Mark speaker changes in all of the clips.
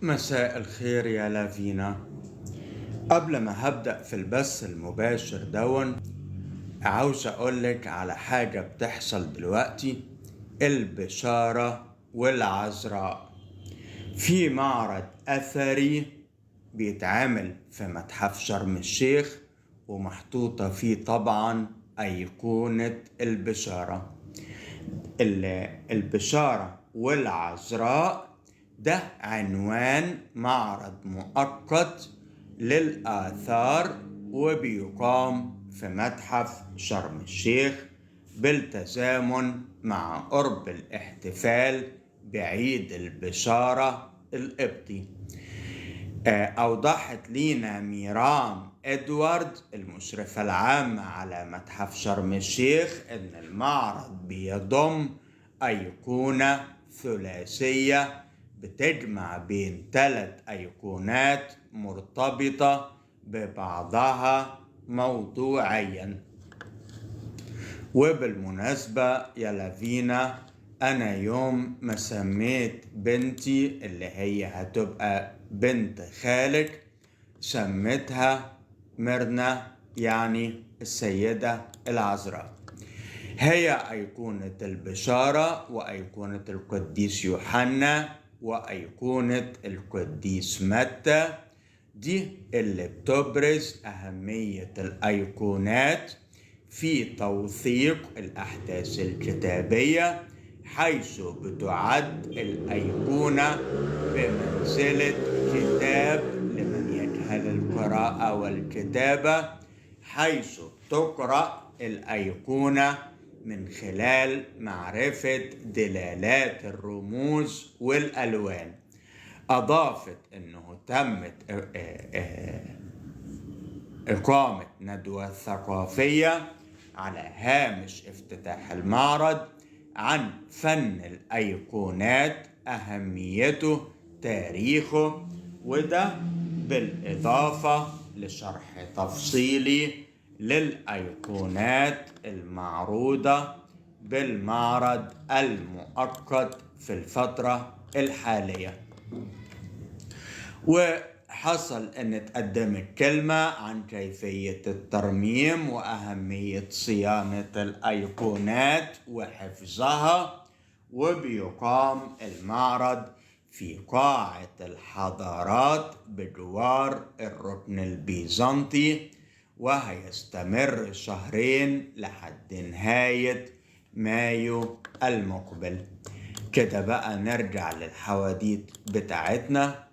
Speaker 1: مساء الخير يا لافينا. قبل ما هبدأ في البث المباشر دون، عاوز أقولك على حاجة بتحصل دلوقتي. البشارة والعذراء في معرض أثري بيتعمل في متحف شرم الشيخ، ومحطوطة فيه طبعا أيقونة البشارة. البشارة والعذراء ده عنوان معرض مؤقت للآثار، وبيقام في متحف شرم الشيخ بالتزامن مع قرب الاحتفال بعيد البشارة القبطي. أوضحت لينا ميرام إدوارد المشرفة العامة على متحف شرم الشيخ إن المعرض بيضم أيقونة ثلاثية بتجمع بين 3 أيقونات مرتبطة ببعضها موضوعيا. وبالمناسبة يا لافينا، أنا يوم ما سميت بنتي اللي هي هتبقى بنت خالك سميتها ميرنا، يعني السيدة العذراء. هي أيقونة البشارة وأيقونة القديس يوحنا وأيقونة القديس متى، دي اللي بتبرز أهمية الأيقونات في توثيق الأحداث الكتابية، حيث بتعد الأيقونة بمنزلة كتاب لمن يجهل القراءة والكتابة، حيث تقرأ الأيقونة من خلال معرفة دلالات الرموز والألوان. أضافت أنه تمت إقامة ندوة ثقافية على هامش افتتاح المعرض عن فن الأيقونات، أهميته، تاريخه، وده بالإضافة لشرح تفصيلي للأيقونات المعروضة بالمعرض المؤقت في الفترة الحالية. وحصل أن تقدمت كلمة عن كيفية الترميم وأهمية صيانة الأيقونات وحفظها. وبيقام المعرض في قاعة الحضارات بجوار الركن البيزنطي، وهيستمر شهرين لحد نهاية مايو المقبل. كده بقى نرجع للحواديت بتاعتنا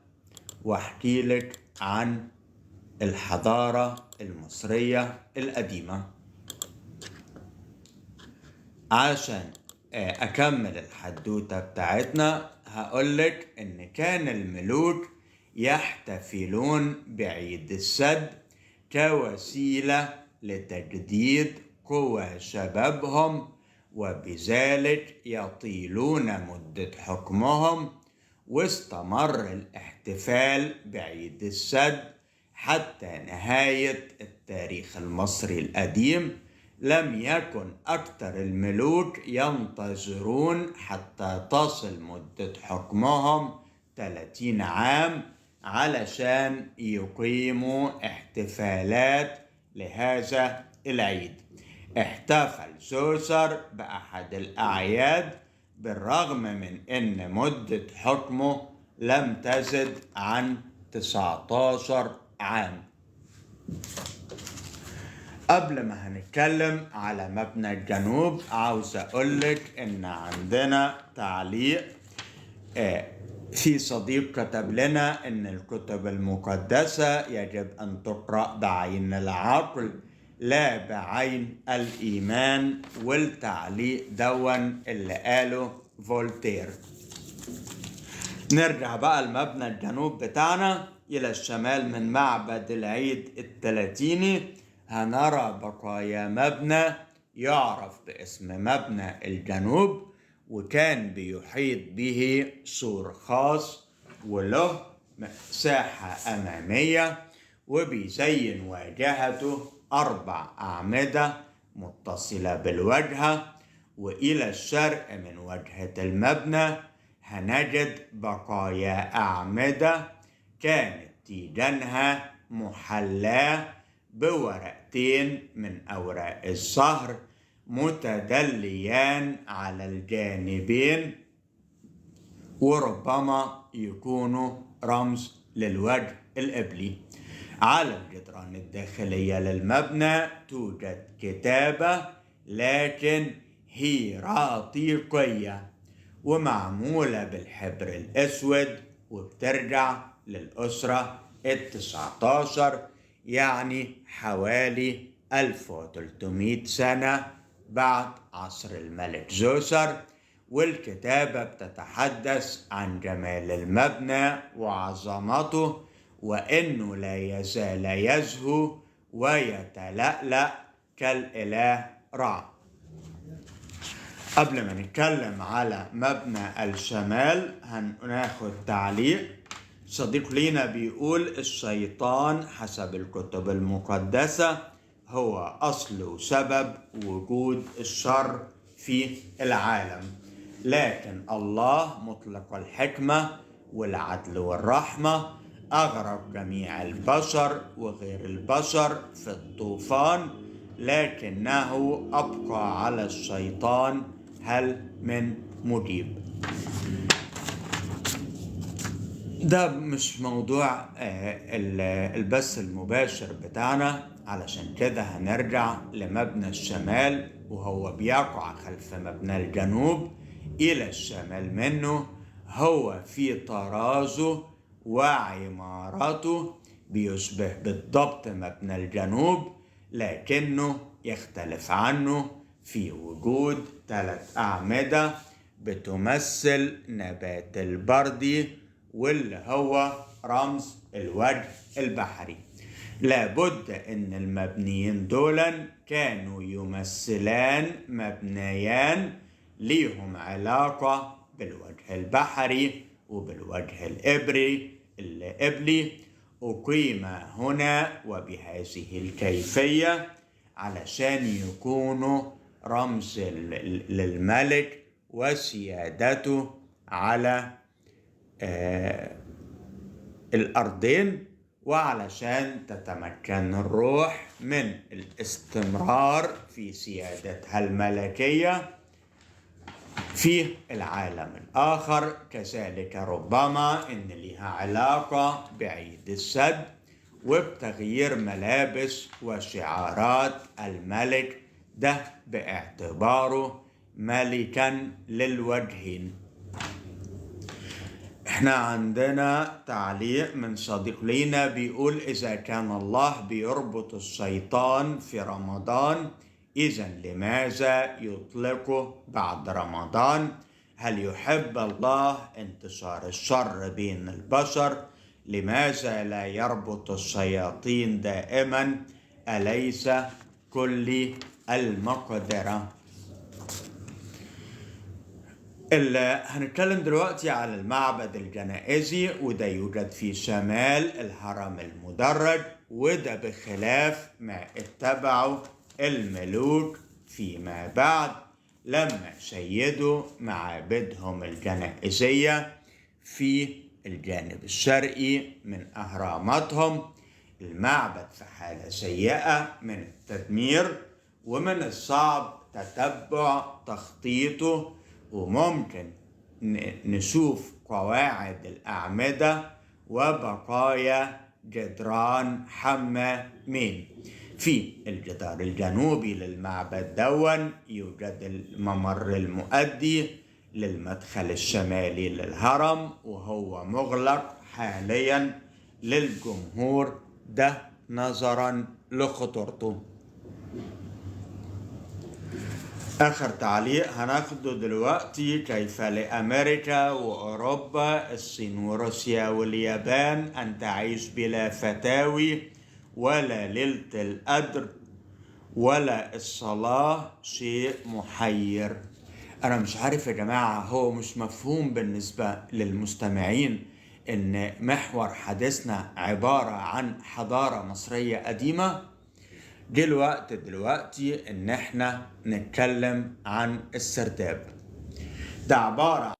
Speaker 1: واحكي لك عن الحضارة المصرية القديمة. عشان أكمل الحدوتة بتاعتنا هقولك إن كان الملوك يحتفلون بعيد السد كوسيلة لتجديد قوى شبابهم، وبذلك يطيلون مدة حكمهم. واستمر الاحتفال بعيد السد حتى نهاية التاريخ المصري القديم. لم يكن أكثر الملوك ينتظرون حتى تصل مدة حكمهم 30 عام علشان يقيموا احتفالات لهذا العيد. احتفل زوسر بأحد الأعياد بالرغم من أن مدة حكمه لم تزد عن 19 عام. قبل ما هنتكلم على مبنى الجنوب عاوز أقولك إن عندنا تعليق. في صديق كتب لنا إن الكتب المقدسة يجب أن تقرأ بعين العقل لا بعين الإيمان، والتعليق دون اللي قاله فولتير. نرجع بقى لمبنى الجنوب بتاعنا. إلى الشمال من معبد العيد التلاتيني هنرى بقايا مبنى يعرف باسم مبنى الجنوب، وكان بيحيط به سور خاص وله مساحة أمامية، وبيزين واجهته 4 أعمدة متصلة بالواجهة. وإلى الشرق من واجهة المبنى هنجد بقايا أعمدة كانت تيجانها محلاة بورقتين من أوراق الزهر متدليان على الجانبين، وربما يكونوا رمز للوجه القبلي. على الجدران الداخلية للمبنى توجد كتابة لكن هيراطيقية ومعمولة بالحبر الأسود، وبترجع للأسرة 19، يعني حوالي 1300 سنة بعد عصر الملك زوسر. والكتابة بتتحدث عن جمال المبنى وعظمته، وإنه لا يزال يزهو ويتلألأ كالإله رع. قبل ما نتكلم على مبنى الشمال هناخد تعليق صديق لينا بيقول: الشيطان حسب الكتب المقدسة هو أصل وسبب وجود الشر في العالم، لكن الله مطلق الحكمة والعدل والرحمة أغرق جميع البشر وغير البشر في الطوفان، لكنه أبقى على الشيطان هل من مجيب. ده مش موضوع البث المباشر بتاعنا، علشان كده هنرجع لمبنى الشمال وهو بيقع خلف مبنى الجنوب. إلى الشمال منه هو في طرازه وعمارته بيشبه بالضبط مبنى الجنوب، لكنه يختلف عنه في وجود 3 أعمدة بتمثل نبات البردي واللي هو رمز الوجه البحري. لابد ان المبنيين دولا كانوا يمثلان مبنيان ليهم علاقة بالوجه البحري وبالوجه الإبلي، أقيم هنا وبهذه الكيفية علشان يكونوا رمز للملك وسيادته على الأرضين، وعلشان تتمكن الروح من الاستمرار في سيادتها الملكية في العالم الآخر. كذلك ربما إن لها علاقة بعيد السد وبتغيير ملابس وشعارات الملك ده باعتباره ملكا للوجهين. احنا عندنا تعليق من صديق لينا بيقول: إذا كان الله بيربط الشيطان في رمضان، إذا لماذا يطلقه بعد رمضان؟ هل يحب الله انتشار الشر بين البشر؟ لماذا لا يربط الشياطين دائما؟ أليس كل المقدرة؟ هنتكلم دلوقتي على المعبد الجنائزي، وده يوجد في شمال الهرم المدرج، وده بخلاف ما اتبعه الملوك فيما بعد لما شيدوا معابدهم الجنائزية في الجانب الشرقي من أهراماتهم. المعبد في حالة سيئة من التدمير، ومن الصعب تتبع تخطيطه، وممكن نشوف قواعد الأعمدة وبقايا جدران حمامين. في الجدار الجنوبي للمعبد دون يوجد الممر المؤدي للمدخل الشمالي للهرم، وهو مغلق حاليا للجمهور ده نظرا لخطورته. آخر تعليق هناخده دلوقتي: كيف لأمريكا وأوروبا الصين وروسيا واليابان أن تعيش بلا فتاوي ولا ليلة القدر ولا الصلاة؟ شيء محير. أنا مش عارف يا جماعة، هو مش مفهوم بالنسبة للمستمعين إن محور حديثنا عبارة عن حضارة مصرية قديمة. جه الوقت دلوقتي إن إحنا نتكلم عن السرداب. ده عبارة